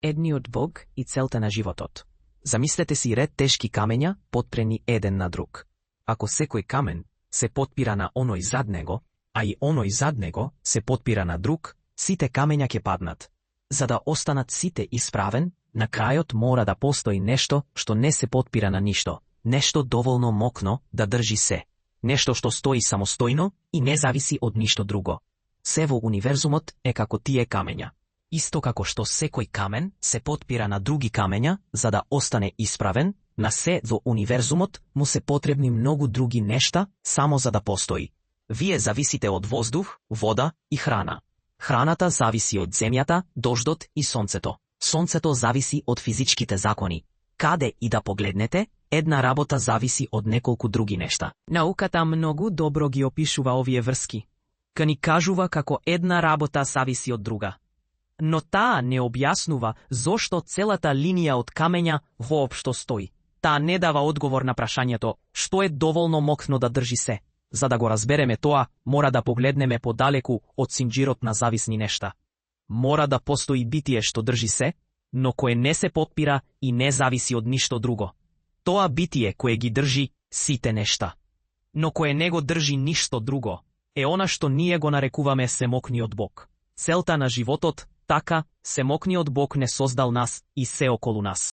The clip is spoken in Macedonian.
Едниот Бог и целта на животот. Замислете си ред тешки камења потпрени еден на друг. Ако секој камен се потпира на оној зад него, а и оној зад него се потпира на друг, сите камења ќе паднат. За да останат сите исправен, на крајот мора да постои нешто што не се потпира на ништо, нешто доволно мокно да држи се, нешто што стои самостојно и не зависи од ништо друго. Се во универзумот е како тие камења. Исто како што секој камен се потпира на други камења за да остане исправен, на се во универзумот му се потребни многу други нешта само за да постои. Вие зависите од воздух, вода и храна. Храната зависи од земјата, дождот и сонцето. Сонцето зависи од физичките закони. Каде и да погледнете, една работа зависи од неколку други нешта. Науката многу добро ги опишува овие врски. Ка ни кажува како една работа зависи од друга. Но таа не објаснува зошто целата линија од камења воопшто стои. Таа не дава одговор на прашањето што е доволно мокно да држи се. За да го разбереме тоа, мора да погледнеме подалеку од синџирот на зависни нешта. Мора да постои битие што држи се, но кое не се потпира и не зависи од ништо друго. Тоа битие кое ги држи сите нешта, но кое не го држи ништо друго, е она што ние го нарекуваме семокниот Бог. Целта на животот, така, семокниот Бог не создал нас и се околу нас.